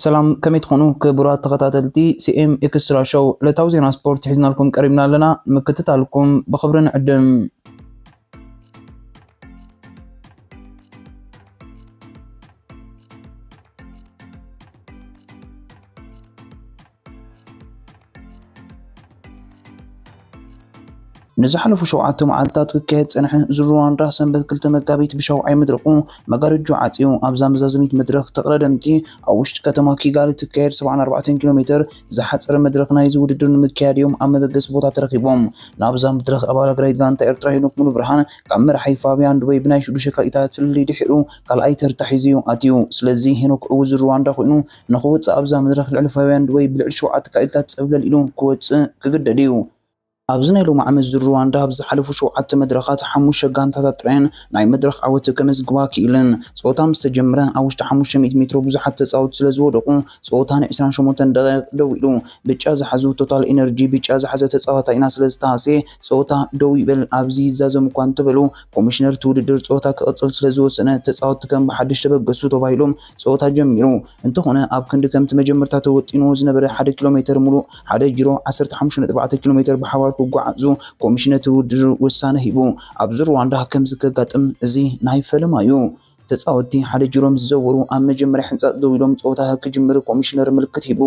ሰላም፣ ከመይ ትኾኑ ክቡራት ተኸታተልቲ ሲ ኤም ኤክስትራ ሾው? ዕለታዊ ዜና ስፖርት ሒዝናልኩም ቀሪብና ኣለና። ንምክትታልኩም ብኽብሪ ንዕድም። ንዝሓለፉ ሸውዓተ መዓልታት ክካየድ ጸንሐ ዙር ሩዋንዳ ሰንበት ክልተ መጋቢት ብሻውዓይ መድረቑ መጋረጆ ዓጽዩ። ኣብዛ መዛዘሚት መድረኽ ተቐዳደምቲ ኣብ ውሽጢ ከተማ ኪጋሊ ትካየድ ሰብዓን ኣርባዕተን ኪሎ ሜትር ዝሓጸረ መድረኽ ናይዚ ውድድር ንምክያድ እዮም ኣብ መበገሲ ቦታ ተረኺቦም። ናብዛ መድረኽ ኣባል ሃገራዊት ጋንታ ኤርትራ ሄኖክ ሙሉብርሃን ካብ መራሒ ፋብያን ዱበይ ብናይ ሽዱሽተ ካልኢታት ፍልልይ ድሒሩ ካልኣይ ተርታ ሒዙ እዩ ኣትዩ። ስለዚ ሄኖክ ዕዉት ዙር ሩዋንዳ ኮይኑ ንኽወጽእ ኣብዛ መድረኽ ልዕሊ ፋብያን ዱበይ ብልዕሊ ሸውዓተ ካልኢታት ጸብለል ኢሉ ክወጽእ ክግደድ እዩ። ኣብዚ ናይ ሎሚ ዓመት ዙር ሩዋንዳ ኣብ ዝሓለፉ ሸውዓተ መድረኻት ሓሙሽተ ጋንታታት ጥራየን ናይ መድረኽ ዓወት ከመዝግባ ክኢለን። ጸወታ ምስ ተጀመረ ኣብ ውሽጢ ሓሙሽተ ሚእቲ ሜትሮ ብዙሓት ተጻወትቲ ስለ ዝወደቑ ጸወታ ን ዕስራን ሸሞንተን ደቂቕ ደው ኢሉ። ብጫ ዝሓዙ ቶታል ኤነርጂ ብጫ ዝሓዘ ተጻዋታይ ኢና ስለ ዝተሃስየ ጸወታ ደው ይበል ኣብዚ ይዛዘም እኳ እንተበሉ ኮሚሽነር እቲ ውድድር ጸወታ ክቕጽል ስለ ዝወሰነ ተጻወትቲ ከም ብሓድሽ ተበገሱ ተባሂሎም ጸወታ ጀሚሩ። እንተኾነ ኣብ ክንዲ ከምቲ መጀመርታ ተወጢንዎ ዝነበረ ሓደ ኪሎ ሜትር ሙሉእ ሓደ ጂሮ ዓሰርተ ሓሙሽተ ነጥቢ ኣርባዕተ ኪሎ ሜትር ብሓባር ክጓዓዙ ኮሚሽን እቲ ውድድር ውሳነ ሂቡ። ኣብዚ ሩዋንዳ ከምዚ ከጋጥም እዚ ናይ ፈለማ እዩ። ተጻወትቲ ሓደ ጂሮ ምስ ዘወሩ ኣብ መጀመርያ ሕንጻጽ ደው ኢሎም ጸወታ ክጅምር ኮሚሽነር ምልክት ሂቡ።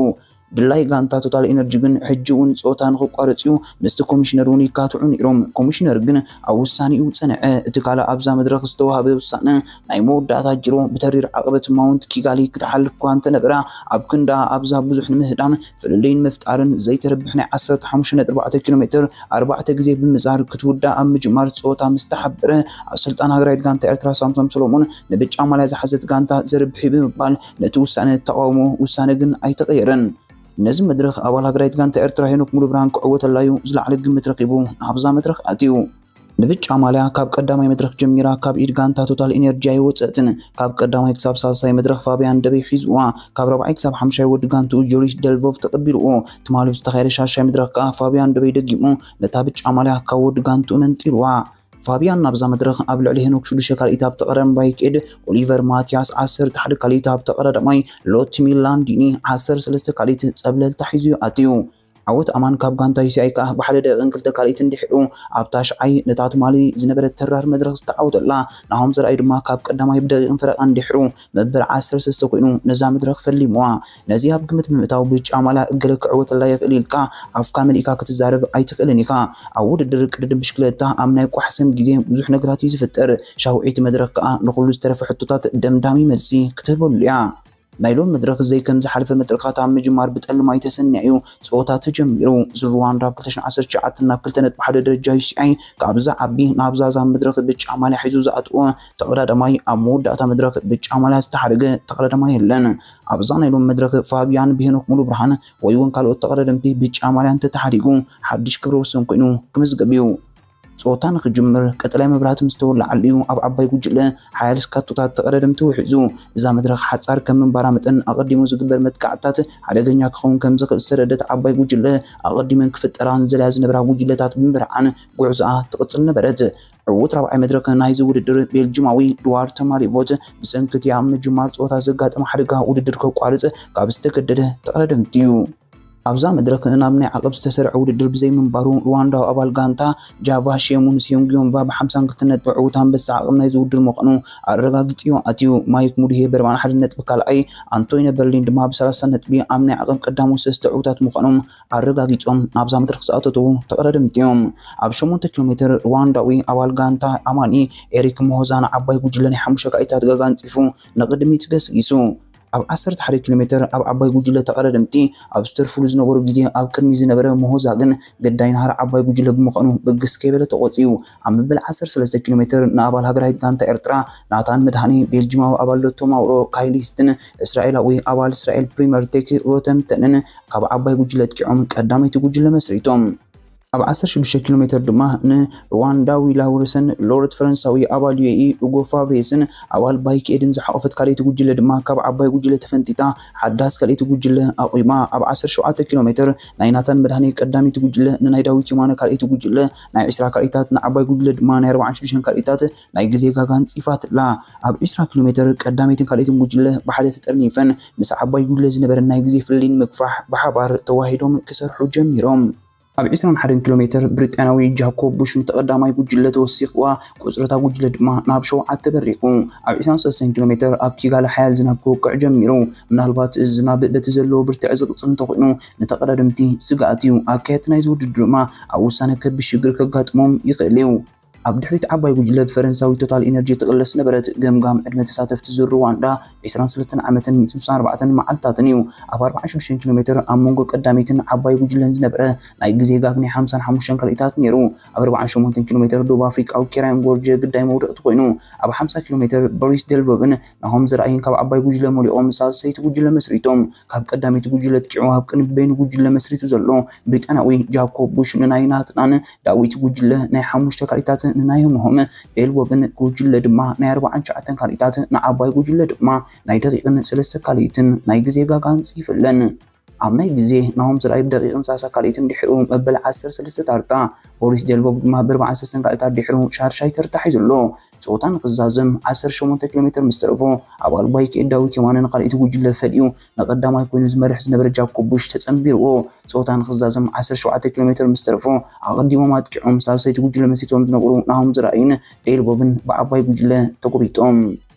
ድላይ ጋንታ ቶታል ኤነርጂ ግን ሕጂ እውን ጸወታ ንኽቋረጽ እዩ ምስቲ ኮሚሽነር እውን ይካትዑ ነይሮም። ኮሚሽነር ግን ኣብ ውሳኔኡ ጸንዐ። እቲ ካልእ ኣብዛ መድረኽ ዝተዋህበ ውሳነ ናይ መወዳእታ ጅሮ ብተሪር ዓቐበት ማውንት ኪጋሊ ክትሓልፍ እኳ እንተነበራ ኣብ ክንዳ ኣብዛ ብዙሕ ንምህዳም ፍልልይን ምፍጣርን ዘይተረብሕ ናይ ዓሰርተ ሓሙሽተ ነጥቢ ኣርባዕተ ኪሎ ሜትር ኣርባዕተ ግዜ ብምዛር ክትውዳእ ኣብ ምጅማር ጸወታ ምስ ተሓበረ ኣሰልጣን ሃገራዊት ጋንታ ኤርትራ ሳምሶም ሰሎሞን ንብጫ ማልያ ዝሓዘት ጋንታ ዘርብሕ እዩ ብምባል ነቲ ውሳነ ተቃውሞ። ውሳነ ግን ኣይተቐየረን። ነዚ መድረኽ ኣባል ሃገራዊት ጋንታ ኤርትራ ሄኖክ ሙሉብርሃን ክዕወተላ እዩ ዝለዓለ ግምት ረኺቡ ናብዛ መድረኽ ኣትዩ። ንብጫ ማልያ ካብ ቀዳማይ መድረኽ ጀሚራ ካብ ኢድ ጋንታ ቶታል ኢነርጂ ኣይወጸእትን። ካብ ቀዳማይ ክሳብ ሳልሳይ መድረኽ ፋብያን ደበይ ሒዝዋ፣ ካብ ራብዓይ ክሳብ ሓምሻይ ወዲ ጋንትኡ ጆሪስ ደልቮቭ ተቐቢልዎ። ትማሊ ብዝተኻየደ ሻሻይ መድረኽ ከኣ ፋብያን ደበይ ደጊሙ ነታ ብጫ ማልያ ካብ ወዲ ጋንትኡ መንጢልዋ። ፋብያን ናብዛ መድረኽ ኣብ ልዕሊ ሄኖክ ሽዱሽተ ካልኢት ኣብ ተቐዳዳማይ ክኢድ ኦሊቨር ማቲያስ ዓሰርተ ሓደ ካልኢት ኣብ ተቐዳዳማይ ሎቲ ሚላንዲኒ ዓሰርተ ሰለስተ ካልኢት ጸብለል ታሒዙ እዩ ኣትዩ። ዓወት ኣማን ካብ ጋንታ ዩ ሲ ኣይ ከኣ ብሓደ ደቂቕን ክልተ ካልኢትን ድሒሩ ኣብ ታሽዓይ ነታ ትማሊ ዝነበረት ተራር መድረኽ ዝተዓወተላ ናሆም ዘርኣይ ድማ ካብ ቀዳማይ ብደቂቕን ፈረቓን ድሒሩ መበል ዓሰርተ ሰለስተ ኮይኑ ነዛ መድረኽ ፈሊምዋ። ነዚ ኣብ ግምት ብምእታው ብጫ ማልያ እገለ ክዕወተላ ይኽእል ኢልካ ኣፍካ መሊእካ ክትዛረብ ኣይትኽእልን ኢኻ። ኣብ ውድድር ቅድድም ብሽክለታ ኣብ ናይ ቋሕሰም ግዜ ብዙሕ ነገራት እዩ ዝፍጠር። ሻውዒት መድረኽ ከኣ ንኹሉ ዝተረፈ ሕቶታት ደምዳሚ መልሲ ክትህበሉ እያ። ናይ ሎም መድረኽ ዘይ ከም ዝሓለፈ መድረኻት ኣብ ምጅማር ብጠልማይ ተሰኒያ እዩ ጸወታ ተጀሚሩ። ዙር ሩዋንዳ ኣብ ክልተ ሽሕን ዓሰርተ ትሽዓተን ናብ ክልተ ነጥቢ ሓደ ደረጃ ዩ ሲ ኣይ ካብ ዝዓቢ ናብዛ እዛ መድረኽ ብጫ ማልያ ሒዙ ዝኣትዎ ተቐዳዳማይ ኣብ መወዳእታ መድረኽ ብጫ ማልያ ዝተሓደገ ተቐዳዳማይ የለን። ኣብዛ ናይ ሎም መድረኽ ፋብያን ብሄኖክ ሙሉብርሃን ወይ እውን ካልኦት ተቐዳደምቲ ብጫ ማልያ እንተተሓዲጉ ሓድሽ ክብረ ወሰን ኮይኑ ክምዝገብ እዩ። ጸወታ ንኽጅምር ቀጠልያ መብራህቲ ምስ ተወልዓሉ እዩ ኣብ ዓባይ ጉጅለ ሓያል ስካቶታት ተቐዳደምቲ ውሒዙ። እዛ መድረኽ ሓጻር ከም ምንባራ መጠን ኣቐዲሙ ዝግበር መጥቃዕትታት ሓደገኛ ክኸውን ከም ዝኽእል ዝተረደት ዓባይ ጉጅለ ኣቐዲመን ክፍጠራ ዝደልያ ዝነበራ ጉጅለታት ብምብርዓን ጉዕዞኣ ትቕጽል ነበረት። ዕዉት ራብዓይ መድረኽ ናይዚ ውድድር ቤልጂማዊ ድዋርተ ማሊቮት ብሰንኪ እቲ ኣብ ምጅማር ጸወታ ዘጋጠመ ሓደጋ ውድድር ከቋርጽ ካብ ዝተገደደ ተቐዳደምቲ እዩ። ኣብዛ መድረኽ ናብ ናይ ዓቐብ ዝተሰርዐ ውድድር ብዘይምንባሩ ሩዋንዳዊ ኣባል ጋንታ ጃቫ ሼሙን ሴንግዮንቫ ብሓምሳን ክልተን ነጥቢ ዕዉት ኣንበሳ ዓቐብ ናይዚ ውድድር ምዃኑ ኣረጋጊጹ እዩ ኣትዩ። ማይክ ሙድሄ በርባን ሓደ ነጥቢ ካልኣይ፣ ኣንቶይነ በርሊን ድማ ብሰላሳ ነጥቢ ኣብ ናይ ዓቐብ ቀዳሞት ሰለስተ ዕዉታት ምዃኖም ኣረጋጊጾም ናብዛ መድረኽ ዝኣተቱ ተቐዳደምቲ እዮም። ኣብ ሸሞንተ ኪሎ ሜትር ሩዋንዳዊ ኣባል ጋንታ ኣማኒ ኤሪክ ሞሆዛ ንዓባይ ጉጅለ ናይ ሓሙሽተ ካልኢታት ጋጋ ኣንጺፉ ንቕድሚት ገስጊሱ። ኣብ ዓሰርተ ሓደ ኪሎ ሜትር ኣብ ዓባይ ጉጅለ ተቐዳደምቲ ኣብ ዝተርፍሉ ዝነበሩ ግዜ ኣብ ቅድሚ ዝነበረ ሞሆዛ ግን ግዳይ ናህሪ ዓባይ ጉጅለ ብምዃኑ ብግስ ከይበለ ተቖጽዩ። ኣብ መበል ዓሰርተ ሰለስተ ኪሎ ሜትር ንኣባል ሃገራዊት ጋንታ ኤርትራ ናታን መድሃኔ፣ ቤልጂማዊ ኣባል ሎቶ ማውሮ ካይሊስትን እስራኤላዊ ኣባል እስራኤል ፕሪመር ቴክ ሮተምተንን ካብ ዓባይ ጉጅለ ኣጥቂዖም ቀዳመይቲ ጉጅለ መስሪቶም። ኣብ ዓሰርተ ሽዱሽተ ኪሎ ሜትር ድማ ንሩዋንዳዊ ላውረሰን ሎረት ፈረንሳዊ ኣባል ዩ ኤ ኢ ኡጎ ፋብሬስን ኣባል ባይክ ኤድን ዝሓቆፈት ካልኣይቲ ጉጅለ ድማ ካብ ዓባይ ጉጅለ ተፈንጢጣ ሓዳስ ካልኣይቲ ጉጅለ ኣቑማ። ኣብ ዓሰርተ ሸውዓተ ኪሎ ሜትር ናይ ናታን መድሃኔ ቀዳመይቲ ጉጅለ ንናይ ዳዊት የማነ ካልኣይቲ ጉጅለ ናይ ዕስራ ካልኢታት ንዓባይ ጉጅለ ድማ ናይ ኣርባዓን ሽዱሽተን ካልኢታት ናይ ግዜ ጋጋ ኣንጺፋትላ። ኣብ ዕስራ ኪሎ ሜትር ቀዳመይትን ካልኣይትን ጉጅለ ብሓደ ተጠርኒፈን ምስ ዓባይ ጉጅለ ዝነበረ ናይ ግዜ ፍልልይ ንምግፋሕ ብሓባር ተዋሂዶም ክሰርሑ ጀሚሮም። ኣብ ዕስራን ሓደን ኪሎ ሜትር ብሪጣንያዊ ጃኮብ ቡሽ ንተቐዳማይ ጉጅለ ተወሲኽዋ፣ ቁጽሪ እታ ጉጅለ ድማ ናብ ሸውዓተ በሪቑ። ኣብ ዕስራን ሰለስተን ኪሎ ሜትር ኣብ ኪጋሊ ሓያል ዝናብ ክወቅዕ ጀሚሩ። ምናልባት እዚ ዝናብ በቲ ዘለዎ ብርትዒ ዝቕጽል እንተኾይኑ ንተቐዳደምቲ ስግኣት እዩ። ኣካየድቲ ናይዚ ውድድር ድማ ኣብ ውሳነ ከቢድ ሽግር ከጋጥሞም ይኽእል እዩ። ኣብ ድሕሪት ዓባይ ጉጅለ ብፈረንሳዊ ቶታል ኢነርጂ ትቕለስ ነበረት። ገምጋም ዕድመ ተሳተፍቲ ዙር ሩዋንዳ ዕስራን ሰለስተን ዓመትን ሚእትን ስሳን ኣርባዕተን መዓልታትን እዩ። ኣብ ኣርባዓን ሽዱሽተን ኪሎ ሜትር ኣብ መንጎ ቀዳመይትን ዓባይ ጉጅለን ዝነበረ ናይ ግዜ ጋግ ናይ ሓምሳን ሓሙሽተን ካልኢታት ነይሩ። ኣብ ኣርባዓን ሸሞንተን ኪሎ ሜትር ደቡብ ኣፍሪቃዊ ኬራይም ጎርጀ ግዳይ መውደቕቲ ኮይኑ፣ ኣብ ሓምሳ ኪሎ ሜትር ቦሪስ ደልቮቭን ናሆም ዘርኣይን ካብ ዓባይ ጉጅለ መሊቖም ሳልሰይቲ ጉጅለ መስሪቶም። ካብ ቀዳመይቲ ጉጅለ ጥቂዑ ኣብ ቅድሚ በይኑ ጉጅለ መስሪቱ ዘሎ ብሪጣንያዊ ጃኮብ ቡሽ ንናይ ናትናን ዳዊት ጉጅለ ናይ ሓሙሽተ ካልኢታት ንናይ ምህም ኤልቮቭን ጉጅለ ድማ ናይ ኣርባዓን ትሽዓተን ካልኢታት ንዓባይ ጉጅለ ድማ ናይ ደቂቕን ሰለስተ ካልኢትን ናይ ግዜ ጋጋ ኣንጺፍለን። ኣብ ናይ ግዜ ናሆም ዝረኣይ ብደቂቕን ሰላሳ ካልኢትን ድሕሩ መበል ዓሰርተ ሰለስተ ታርታ ቦሪስ ዴልቮቭ ድማ ብኣርባዓን ሰለስተን ካልኢታት ድሕሩ ሻርሻይ ተርታ ሒዙ ኣሎ። ጸወታ ንክዛዘም ዓሰርተ ሸሞንተ ኪሎ ሜትር ምስ ተረፎ ኣባል ባይክ ኤድ ዳዊት የማነ ንካልኣይቲ ጉጅለ ፈልዩ ንቀዳማይ ኮይኑ ዝመርሕ ዝነበረ ጃኮብ ቡሽ ተጸንቢርዎ። ጸወታ ንክዛዘም ዓሰርተ ሸውዓተ ኪሎ ሜትር ምስ ተረፎ ኣቐዲሞም ኣጥቂዖም ሳልሰይቲ ጉጅለ መሲቶም ዝነበሩ ናሆም ዝረኣይን ዴልቮቭን ብዓባይ ጉጅለ ተጎቢጦም።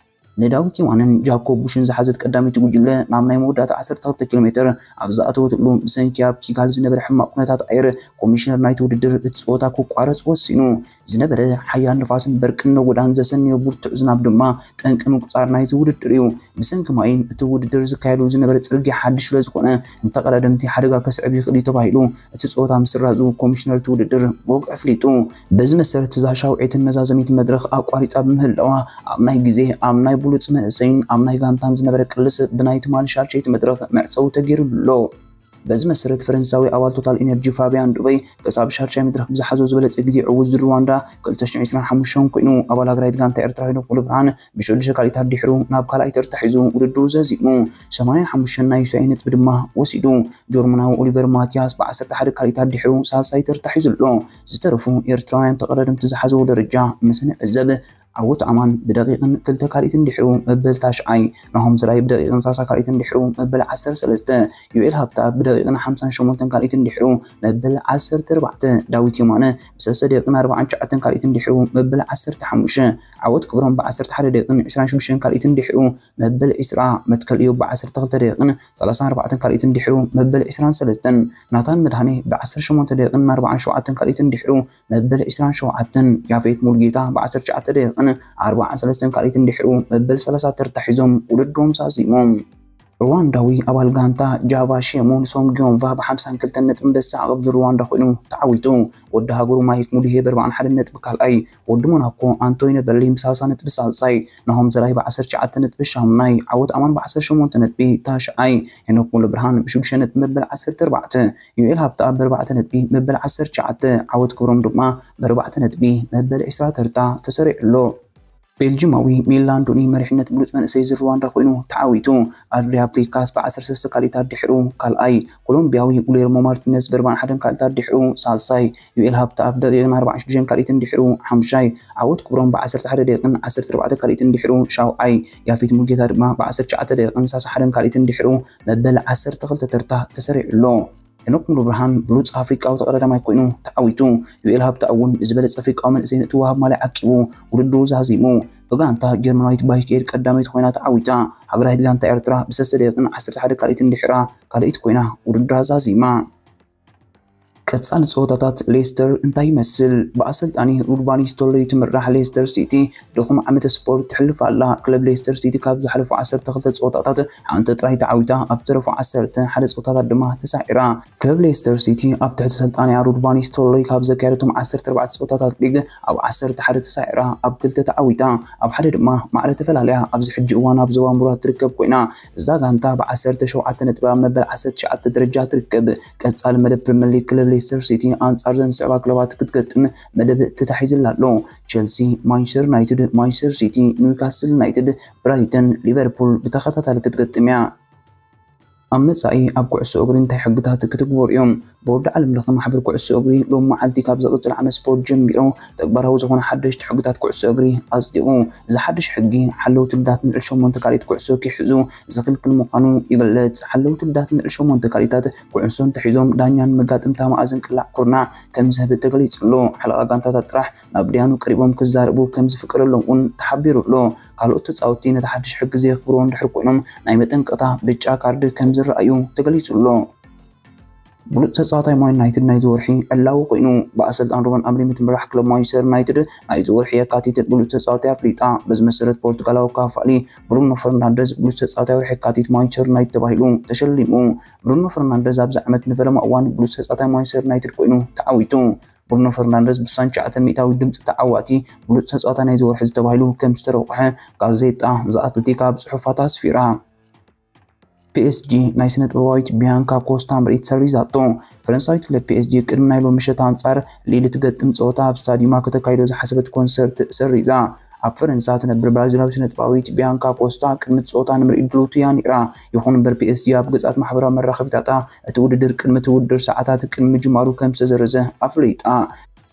ንዳዊት የማነን ጃኮብ ቡሽን ዝሓዘት ቀዳመይቲ ጉጅለ ናብ ናይ መወዳእታ ዓሰርተ ክልተ ኪሎ ሜትር ኣብ ዝኣተወትሉ ብሰንኪ ኣብ ኪጋሊ ዝነበረ ሕማቕ ኩነታት ኣየር ኮሚሽነር ናይቲ ውድድር እቲ ጸወታ ክቋረጽ ወሲኑ። ዝነበረ ሓያል ንፋስን በርቅን ነጎዳን ዘሰንዮ ብርቱዕ ዝናብ ድማ ጠንቂ ምቁጻር ናይቲ ውድድር እዩ። ብሰንኪ ማይን እቲ ውድድር ዝካየደሉ ዝነበረ ጽርግያ ሓድሽ ስለ ዝኾነ ንተቐዳደምቲ ሓደጋ ከስዕብ ይኽእል እዩ ተባሂሉ እቲ ጸወታ ምስራዙ ኮሚሽነር እቲ ውድድር ብወግዒ ኣፍሊጡ። በዚ መሰረት እዛ ሻውዒትን መዛዘሚት መድረኽ ኣቋሪጻ ብምህላዋ ኣብ ናይ ግዜ ኣብ ናይ ብሉጽ መንእሰይን ኣብ ናይ ጋንታን ዝነበረ ቅልስ ብናይ ትማሊ ሻርሸይቲ መድረኽ መዕጸዊ ተገይሩሉ ኣሎ። በዚ መሰረት ፈረንሳዊ ኣባል ቶታል ኢነርጂ ፋቢያን ዱበይ ክሳብ ሻርሻይ መድረኽ ብዝሓዞ ዝበለጸ ግዜ ዕዉት ዙር ሩዋንዳ ክልተ ሽሕን ዕስራን ሓሙሽተን ኮይኑ ኣባል ሃገራዊት ጋንታ ኤርትራ ሄኖክ ሙሉብርሃን ብሽዱሽተ ካልኢታት ድሕሩ ናብ ካልኣይ ተርታ ሒዙ ውድድሩ ዘዚሙ። ሰማንያን ሓሙሽተን ናይ ዩሲኣይ ነጥቢ ድማ ወሲዱ። ጀርመናዊ ኦሊቨር ማቲያስ ብዓሰርተ ሓደ ካልኢታት ድሕሩ ሳልሳይ ተርታ ሒዙ ኣሎ። ዝተረፉ ኤርትራውያን ተቐዳደምቲ ዝሓዘዎ ደረጃ ምስ ንዕዘብ ዓወት ኣማን ብደቂቕን ክልተ ካልኢትን ድሕሩ መበል ታሽዓይ፣ ናሆም ዝራይ ብደቂቕን ሰላሳ ካልኢትን ድሕሩ መበል ዓሰርተ ሰለስተ፣ ዩኤል ሃብታ ብደቂቕን ሓምሳን ሸሞንተን ካልኢትን ድሕሩ መበል ዓሰርተ ኣርባዕተ፣ ዳዊት የማነ ብሰለስተ ደቂቕን ኣርባዓን ትሽዓተን ካልኢትን ድሕሩ መበል ዓሰርተ ሓሙሽተ፣ ዓወት ክብሮም ብዓሰርተ ሓደ ደቂቕን ዕስራን ሽዱሽተን ካልኢትን ድሕሩ መበል ዕስራ፣ መትከል እዩ ብዓሰርተ ክልተ ደቂቕን ሰላሳን ኣርባዕተን ካልኢትን ድሕሩ መበል ዕስራን ሰለስተን፣ ናታን መድሃኔ ብዓሰርተ ሸሞንተ ደቂቕን ኣርባዓን ሸውዓተን ካልኢትን ድሕሩ መበል ዕስራን ሸውዓተን፣ ያፌት ሙሉጌታ ብዓሰርተ ትሽዓተ ደቂቕን ኣርባዓን ሰለስተን ካልኢትን ድሕሩ መበል ሰላሳ ተርታ ሒዞም ውድድሮም ሳዚሞም። ሩዋንዳዊ ኣባል ጋንታ ጃቫ ሼሙ ንሶም ጊዮንቫ ብሓምሳን ክልተን ነጥቢ በሳዕ ቅብዚ ሩዋንዳ ኮይኑ ተዓዊቱ። ወዲ ሃገሩ ማይክ ሙዲሄ ብኣርባዓን ሓደን ነጥቢ ካልኣይ፣ ወዲ ሞናኮ ኣንቶይነ በርሊን ብሰላሳ ነጥቢ ሳልሳይ፣ ናሆም ዘራይ ብዓሰርተ ትሽዓተ ነጥቢ ሻሙናይ፣ ዓወት ኣማን ብዓሰርተ ሸሞንተ ነጥቢ ታሽዓይ፣ ሄኖክ ሙሉብርሃን ብሽዱሽተ ነጥቢ መበል ዓሰርተ ኣርባዕተ፣ ዩኤል ሃብተኣብ ብኣርባዕተ ነጥቢ መበል ዓሰርተ ትሽዓተ፣ ዓወት ክብሮም ድማ ብኣርባዕተ ነጥቢ መበል ዕስራ ተርታ ተሰሪዑ ኣሎ። ቤልጂማዊ ሚላን ዱኒ መሪሕነት ብሉጽ መንእሰይ ዙር ሩዋንዳ ኮይኑ ተዓዊቱ። ኣድሪያ ፕሪካስ ብዓሰርተ ሰለስተ ካልኢታት ድሕሩ ካልኣይ፣ ኮሎምቢያዊ ጉሌርሞ ማርቲነዝ ብኣርባዓን ሓደን ካልኢታት ድሕሩ ሳልሳይ፣ ዩኤል ሃብተኣብ ደቂቕን ኣርባዓን ሽዱሽተን ካልኢትን ድሕሩ ሓሙሻይ፣ ዓወት ክብሮም ብዓሰርተ ሓደ ደቂቕን ዓሰርተ ኣርባዕተ ካልኢትን ድሕሩ ሻውዓይ፣ ያፌት ሙሉጌታ ድማ ብዓሰርተ ትሽዓተ ደቂቕን ሰላሳ ሓደን ካልኢትን ድሕሩ መበል ዓሰርተ ክልተ ተርታ ተሰሪዑ ኣሎ። ሄኖክ ሙሉብርሃን ብሉጽ ኣፍሪቃዊ ተቐዳዳማይ ኮይኑ ተዓዊቱ። ዩኤል ሃብተኣብ እውን ዝበለጸ ኣፍሪቃዊ መንእሰይ ነቲ ወሃብ ማልያ ዓቂቡ ውድድሩ ዛዚሙ። ብጋንታ ጀርመናዊት ባይክ ኤድ ቀዳመይቲ ኮይና ተዓዊታ። ሃገራዊት ጋንታ ኤርትራ ብሰለስተ ደቂቕን ዓሰርተ ሓደ ካልኢትን ድሕራ ካልኣይቲ ኮይና ውድድራ ዛዚማ። ቀጻሊ ጸወታታት ሌስተር እንታይ ይመስል? ብኣሰልጣኒ ሩድ ቫን ኒስተልሮይ ትምራሕ ሌስተር ሲቲ ድኹም ዓመተ ስፖርት ተሕልፍ ኣላ። ክለብ ሌስተር ሲቲ ካብ ዝሓለፉ ዓሰርተ ክልተ ጸወታታት ሓንቲ ጥራይ ተዓዊታ፣ ኣብ ዝተረፉ ዓሰርተ ሓደ ጸወታታት ድማ ተሳዒራ። ክለብ ሌስተር ሲቲ ኣብ ትሕቲ ኣሰልጣኒኣ ሩድ ቫን ኒስተልሮይ ካብ ዘካየደቶም ዓሰርተ ኣርባዕተ ጸወታታት ሊግ ኣብ ዓሰርተ ሓደ ተሳዒራ፣ ኣብ ክልተ ተዓዊታ፣ ኣብ ሓደ ድማ ማዕረ ተፈላልያ ኣብዚ ሕጂ እዋን ኣብ ዞባ ምብራቕ ትርከብ ኮይና፣ እዛ ጋንታ ብዓሰርተ ሸውዓተ ነጥቢ ኣብ መበል ዓሰርተ ትሽዓተ ደረጃ ትርከብ። ቀጻሊ መደብ ፕሪምየር ሊግ ክለብ ማንቸስተር ሲቲ ኣንጻር ዘን ዝስዕባ ክለባት ክትገጥም መደብ ተታሒዝላ ኣሎ። ቸልሲ፣ ማንቸስተር ዩናይትድ፣ ማንቸስተር ሲቲ፣ ኒውካስል ዩናይትድ፣ ብራይተን፣ ሊቨርፑል ብተኸታታሊ ክትገጥም እያ። ኣብ መጻኢ ኣብ ኩዕሶ እግሪ እንታይ ሕግታት ክትግበሩ እዮም? ቦርድ ዓለም ለኸ ማሕበር ኩዕሶ እግሪ ሎም መዓልቲ ካብ ዝቕጽል ዓመት ስፖርት ጀሚሩ ተግባራዊ ዝኾነ ሓደሽቲ ሕግታት ኩዕሶ እግሪ ኣጽዲቑ። እዚ ሓድሽ ሕጊ ሓለውቲ ልዳት ንልዕሊ ሸሞንተ ካልኢት ኩዕሶ ክሕዙ ዝኽልክል ምዃኑ ይገልጽ። ሓለውቲ ልዳት ንልዕሊ ሸሞንተ ካልኢታት ኩዕሶ እንተሒዞም ዳኛን መጋጥምታ መኣዝን ቅላዕ ኩርናዕ ከም ዝህብ ተገሊጹ ኣሎ። ሓለቓ ጋንታታት ጥራሕ ናብ ዳያኑ ቀሪቦም ክዛረቡ ከም ዝፍቀደሎም እውን ተሓቢሩ ኣሎ። ካልኦት ተጻወትቲ ነቲ ሓድሽ ሕጊ ዘየኽብርዎ እንድሕር ኮይኖም ናይ መጠንቀቕታ ብጫ ካርድ ከም ዝረኣዩ ተገሊጹ ኣሎ። ብሉጽ ተጻዋታይ ማን ዩናይትድ ናይዚ ወርሒ ዕላዊ ኮይኑ። ብኣሰልጣን ሩበን ኣምሪም እትምራሕ ክለብ ማንቸስተር ዩናይትድ ናይዚ ወርሒ የካቲት ብሉጽ ተጻዋታይ ኣፍሊጣ። በዚ መሰረት ፖርቱጋላዊ ካፋሊ ብሩኖ ፈርናንደዝ ብሉጽ ተጻዋታይ ወርሒ የካቲት ማንቸስተር ዩናይትድ ተባሂሉ ተሸሊሙ። ብሩኖ ፈርናንደዝ ኣብዚ ዓመት ንፈለማ እዋን ብሉጽ ተጻዋታይ ማንቸስተር ዩናይትድ ኮይኑ ተዓዊቱ። ብሩኖ ፈርናንደዝ ብስሳን ትሽዓተ ሚእታዊ ድምጺ ተዓዋቲ ብሉጽ ተጻዋታይ ናይዚ ወርሒ ዝተባሂሉ ከም ዝተረቑሐ ጋዜጣ ዘ ኣትሌቲካ ኣብ ጽሑፋታ ኣስፊራ። ፒኤስጂ ናይ ስነ ጥበባዊት ቢያንካ ኮስታ ምርኢት ሰሪዛቶ። ፈረንሳዊት ክለብ ፒኤስጂ ቅድሚ ናይ ሎሚ ምሸት ኣንጻር ሊል ትገጥም ጸወታ ኣብ ስታዲማ ከተካይዶ ዝሓሰበት ኮንሰርት ሰሪዛ። ኣብ ፈረንሳ ትነብር ብራዚላዊት ስነ ጥበባዊት ቢያንካ ኮስታ ቅድሚ ጸወታ ንምርኢት ድልውቲ እያ ነይራ። ይኹን እምበር ፒኤስጂ ኣብ ገጻት ማሕበራዊ መራኸቢታታ እቲ ውድድር ቅድሚ እቲ ውድድር ሰዓታት ቅድሚ ምጅማሩ ከም ዝተሰረዘ ኣፍሊጣ።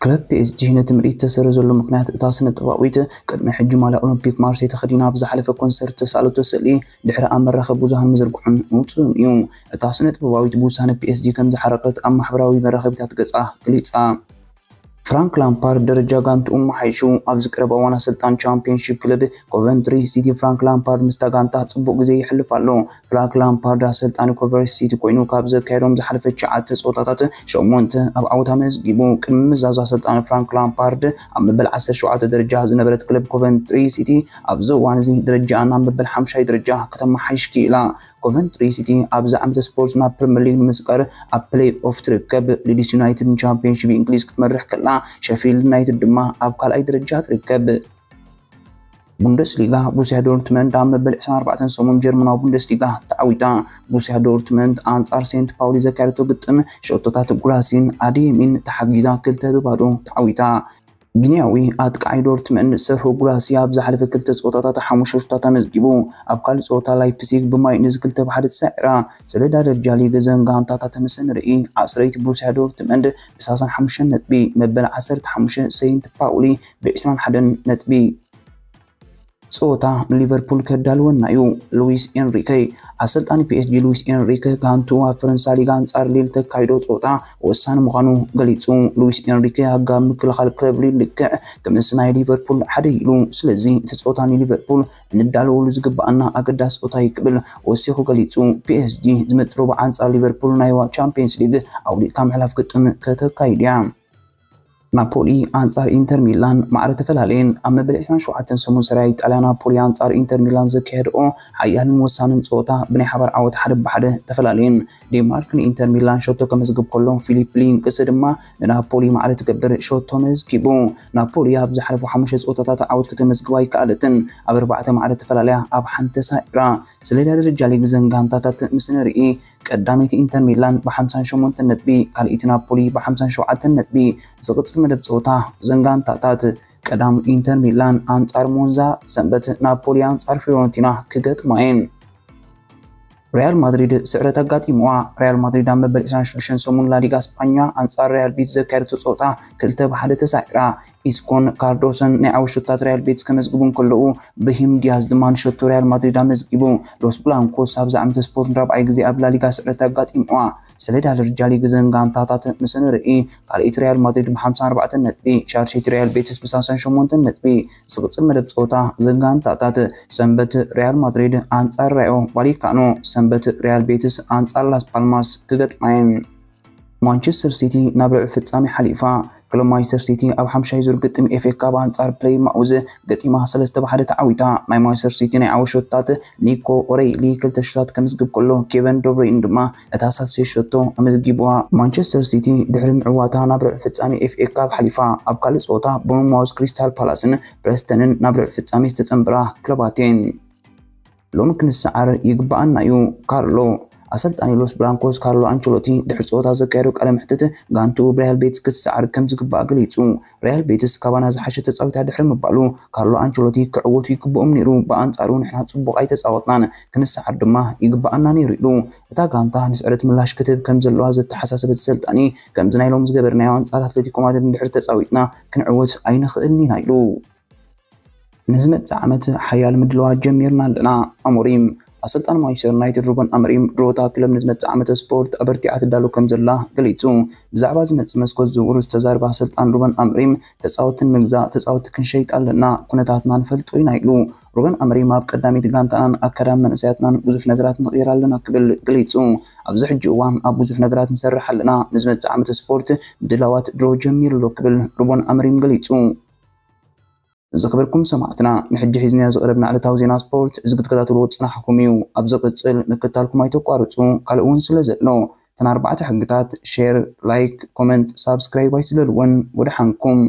ክለብ ፒኤስጂ ነቲ ምርኢት ዝተሰረዘሉ ምኽንያት እታ ስነ ጥበባዊት ቅድሚ ሕጂ ማልያ ኦሎምፒክ ማርሴይ ተኸዲና ኣብ ዝሓለፈ ኮንሰርት ዝተሳእለቶ ስእሊ ድሕሪ ኣብ መራኸቢ ብዙሃን ምዝርግሑን ምውጽኡን እዩ። እታ ስነ ጥበባዊት ብውሳነ ፒኤስጂ ከም ዝሓረቐት ኣብ ማሕበራዊ መራኸቢታት ገጻ ገሊጻ። ፍራንክ ላምፓርድ ደረጃ ጋንትኡ መሓይሹ። ኣብዚ ቀረባ እዋን ኣሰልጣኒ ቻምፒየንሺፕ ክለብ ኮቨንትሪ ሲቲ ፍራንክ ላምፓርድ ምስታ ጋንታ ጽቡቕ ግዜ ይሕልፍ ኣሎ። ፍራንክ ላምፓርድ ኣሰልጣኒ ኮቨንትሪ ሲቲ ኮይኑ ካብ ዘካየዶም ዝሓለፈ ትሽዓተ ጸወታታት ሸሞንተ ኣብ ዓወት ኣመዝጊቡ። ቅድሚ ምምዛዝ ኣሰልጣኒ ፍራንክ ላምፓርድ ኣብ መበል ዓሰርተ ሸውዓተ ደረጃ ዝነበረት ክለብ ኮቨንትሪ ሲቲ ኣብዚ እዋን እዚ ደረጃኣ ናብ መበል ሓምሻይ ደረጃ ከተመሓይሽ ክኢላ። ኮቨንትሪ ሲቲ ኣብዚ ዓመተ ስፖርት ናብ ፕሪምየር ሊግ ንምስጋር ኣብ ፕሌይ ኦፍ ትርከብ። ሊድስ ዩናይትድ ንቻምፒየንሺፕ እንግሊዝ ክትመርሕ ከላ፣ ሸፊልድ ዩናይትድ ድማ ኣብ ካልኣይ ደረጃ ትርከብ። ቡንደስሊጋ፣ ቡሩስያ ዶርትመንድ ኣብ መበል ዕስራን ኣርባዕተን ሰሙን ጀርመናዊ ቡንደስሊጋ ተዓዊታ። ቡሩስያ ዶርትመንድ ኣንጻር ሴንት ፓውሊ ዘካየደቶ ግጥም ሸቶታት ጉላሲን ኣዴሚን ተሓጊዛ ክልተ ብባዶ ተዓዊታ። ግንያዊ ኣጥቃዓይ ዶርትመንድ ሰርሆ ጉላሲ ኣብ ዝሓለፈ ክልተ ጸወታታት ሓሙሽተ ሸቶታት ኣመዝጊቡ። ኣብ ካልእ ጸወታ ላይፕሲግ ብማይንዝ ክልተ ብሓደ ተሳዒራ። ሰሌዳ ደረጃ ሊግ እዘን ጋንታታት ምስ ንርኢ፣ ዓስረይቲ ቡሩስያ ዶርትመንድ ብሰላሳን ሓሙሽተን ነጥቢ፣ መበል ዓሰርተ ሓሙሽተ ሴንት ፓውሊ ብዕስራን ሓደን ነጥቢ። ጸወታ ንሊቨርፑል ከዳልወና እዩ። ሉዊስ ኤንሪኬ። ኣሰልጣኒ ፒኤስጂ ሉዊስ ኤንሪኬ ጋንቱ ኣብ ፈረንሳ ሊጋ ኣንጻር ሊል ተካይዶ ጸወታ ወሳኒ ምዃኑ ገሊጹ። ሉዊስ ኤንሪኬ ኣጋብ ምክልኻል ክለብ ሊል ልክዕ ከምስ ናይ ሊቨርፑል ሓደ ኢሉ። ስለዚ እቲ ጸወታ ንሊቨርፑል እንዳለወሉ ዝግባኣና ኣገዳሲ ጸወታ እዩ ክብል ወሲኹ ገሊጹ። ፒኤስጂ ዝመጽእ ረቡዕ ኣንጻር ሊቨርፑል ናይ ዋ-፣ ቻምፒየንስ ሊግ ኣውሊቕካ ምሕላፍ ግጥም ከተካይድ እያ። ናፖሊ ኣንጻር ኢንተር ሚላን ማዕረ ተፈላለየን። ኣብ መበል ዕስራን ሸውዓተን ሰሙን ሰራይ ኢጣልያ ናፖሊ ኣንጻር ኢንተር ሚላን ዘካየድኦ ሓያልን ወሳንን ጸወታ ብናይ ሓባር ዓወት ሓደ ብሓደ ተፈላለየን። ዴንማርክ ንኢንተር ሚላን ሸቶ ከመዝግብ ከሎ፣ ፊሊፕ ሊንክስ ድማ ንናፖሊ ማዕረ ትገብር ሸቶ መዝጊቡ። ናፖሊ ኣብ ዝሓለፉ ሓሙሽተ ጸወታታት ዓወት ከተመዝግብ ኣይከኣለትን። ኣብ ኣርባዕተ ማዕረ ተፈላለያ ኣብ ሓንቲ ተሳዒራ። ሰሌዳ ደረጃ ሊግ ዘን ጋንታታት ምስ ንርኢ፣ ቀዳመይቲ ኢንተር ሚላን ብሓምሳን ሸሞንተን ነጥቢ፣ ካልኣይቲ ናፖሊ ብሓምሳን ሸውዓተን ነጥቢ። ዝቕጽል መደብ ጸወታ ዘን ጋንታታት፣ ቀዳም ኢንተር ሚላን ኣንጻር ሞንዛ፣ ሰንበት ናፖሊ ኣንጻር ፊዮረንቲና ክገጥማ እየን። ሪያል ማድሪድ ስዕረት ኣጋጢምዋ። ሪያል ማድሪድ ኣብ መበል ዕስራን ሽዱሽተን ሰሙን ላሊጋ ስፓኛ ኣንጻር ሪያል ቤቲስ ዘካየደቶ ጸወታ ክልተ ብሓደ ተሳዒራ። ኢስኮን ካርዶሶን ናይ ዓወት ሸቶታት ሪያል ቤቲስ ከመዝግቡ እንከለዉ፣ ብራሂም ዲያዝ ድማ ንሸቶ ሪያል ማድሪድ ኣመዝጊቡ። ሎስ ብላንኮስ ኣብዚ ዓመተ ስፖርት ንራብዓይ ግዜ ኣብ ላሊጋ ስዕረት ኣጋጢምዋ። ሰሌዳ ደረጃ ሊግ እዘን ጋንታታት ምስ ንርኢ፣ ካልኣይቲ ሪያል ማድሪድ ብሓምሳን ኣርባዕተን ነጥቢ፣ ሻልሸይቲ ሪያል ቤቲስ ብሰላሳን ሸሞንተን ነጥቢ፣ ዝቕጽል መደብ ጸወታ እዘን ጋንታታት ሰንበት ሪያል ማድሪድ ኣንጻር ራዮ ቫሊካኖ፣ ሰንበት ሪያል ቤቲስ ኣንጻር ላስ ፓልማስ ክገጥማ እየን። ማንቸስተር ሲቲ ናብ ርብዒ ፍጻሜ ሓሊፋ። ክለብ ማንቸስተር ሲቲ ኣብ ሓምሻይ ዙር ግጥም ኤፍ ኤ ካፕ ኣንጻር ፕሌይማውዝ ገጢማ ሰለስተ ብሓደ ተዓዊታ። ናይ ማንቸስተር ሲቲ ናይ ዓወት ሸቶታት ኒኮ ኦሬሊ ክልተ ሸቶታት ከምዝግብ ከሎ፣ ኬቨን ዶብሬይን ድማ እታ ሳልሰይቲ ሸቶ ኣመዝጊብዋ። ማንቸስተር ሲቲ ድሕሪ ምዕዋታ ናብ ርብዒ ፍጻሜ ኤፍ ኤ ካፕ ሓሊፋ። ኣብ ካልእ ጸወታ ቦርንማውዝ ክሪስታል ፓላስን ፕሬስተንን ናብ ርብዒ ፍጻሜ ዝተጸንበራ ክለባት እየን። ሎሚ ክንሰዓር ይግባኣና እዩ። ካርሎ። ኣሰልጣኒ ሎስ ብላንኮስ ካርሎ ኣንቸሎቲ ድሕሪ ጸወታ ዘካየዶ ቃለ መሕትት፣ ጋንትኡ ብሪያል ቤትስ ክትሰዓር ከም ዝግባእ ገሊጹ። ሪያል ቤትስ ካባና ዝሓሸ ተጻዊታ ድሕሪ ምባሉ፣ ካርሎ ኣንቸሎቲ ክዕወቱ ይግብኦም ነይሩ፣ ብኣንጻሩ ንሕና ጽቡቕ ኣይተጻወትናን፣ ክንሰዓር ድማ ይግብኣና ነይሩ ኢሉ። እታ ጋንታ ንስዕረት ምላሽ ክትህብ ከም ዘለዋ ዘተሓሳሰበት ሰልጣኒ፣ ከምዚ ናይ ሎሚ ዝገበርናዮ ኣንጻር ኣትሌቲኮ ማድሪድ እንድሕር ተጻዊትና ክንዕወት ኣይንኽእልን ኢና ኢሉ። ንዝመጽእ ዓመት ሓያል ምድላዋት ጀሚርና ኣለና። ኣሞሪም ኣሰልጣን ማንቸስተር ዩናይትድ ሩበን ኣምሪም ድሮታ ክለብ ንዝመጽእ ዓመተ ስፖርት ኣበርቲዓ ትዳሎ ከም ዘላ ገሊጹ። ብዛዕባ ዝመጽእ መስኮት ዝውውር ዝተዛረበ ኣሰልጣን ሩበን ኣምሪም፣ ተጻወትን ምግዛእ ተጻወቲ ክንሸይጥ ኣለና፣ ኩነታትና ንፈልጦ ኢና ኢሉ። ሩበን ኣምሪም ኣብ ቀዳሚት ጋንታናን ኣካዳሚ መንእሰያትናን ብዙሕ ነገራት ንቕይር ኣለና ክብል ገሊጹ። ኣብዚ ሕጂ እዋን ኣብ ብዙሕ ነገራት ንሰርሕ ኣለና። ንዝመጽእ ዓመተ ስፖርት ምድላዋት ድሮ ጀሚሩ ኣሎ ክብል ሩበን ኣምሪም ገሊጹ። ዝኸበርኩም ሰማዕትና፣ ንሕጂ ሒዝናዮ ዝቐረብና ዕለታዊ ዜና ስፖርት እዚ ክትከታተልዎ ዝጸናሕኩም እዩ። ኣብ ዝቕጽል ምክትታልኩም ኣይተቋርጹ። ካልእ እውን ስለ ዘሎ፣ እተን ኣርባዕተ ሕግታት፣ ሼር፣ ላይክ፣ ኮመንት፣ ሳብስክራይብ ኣይትለልወን። ወደሓንኩም።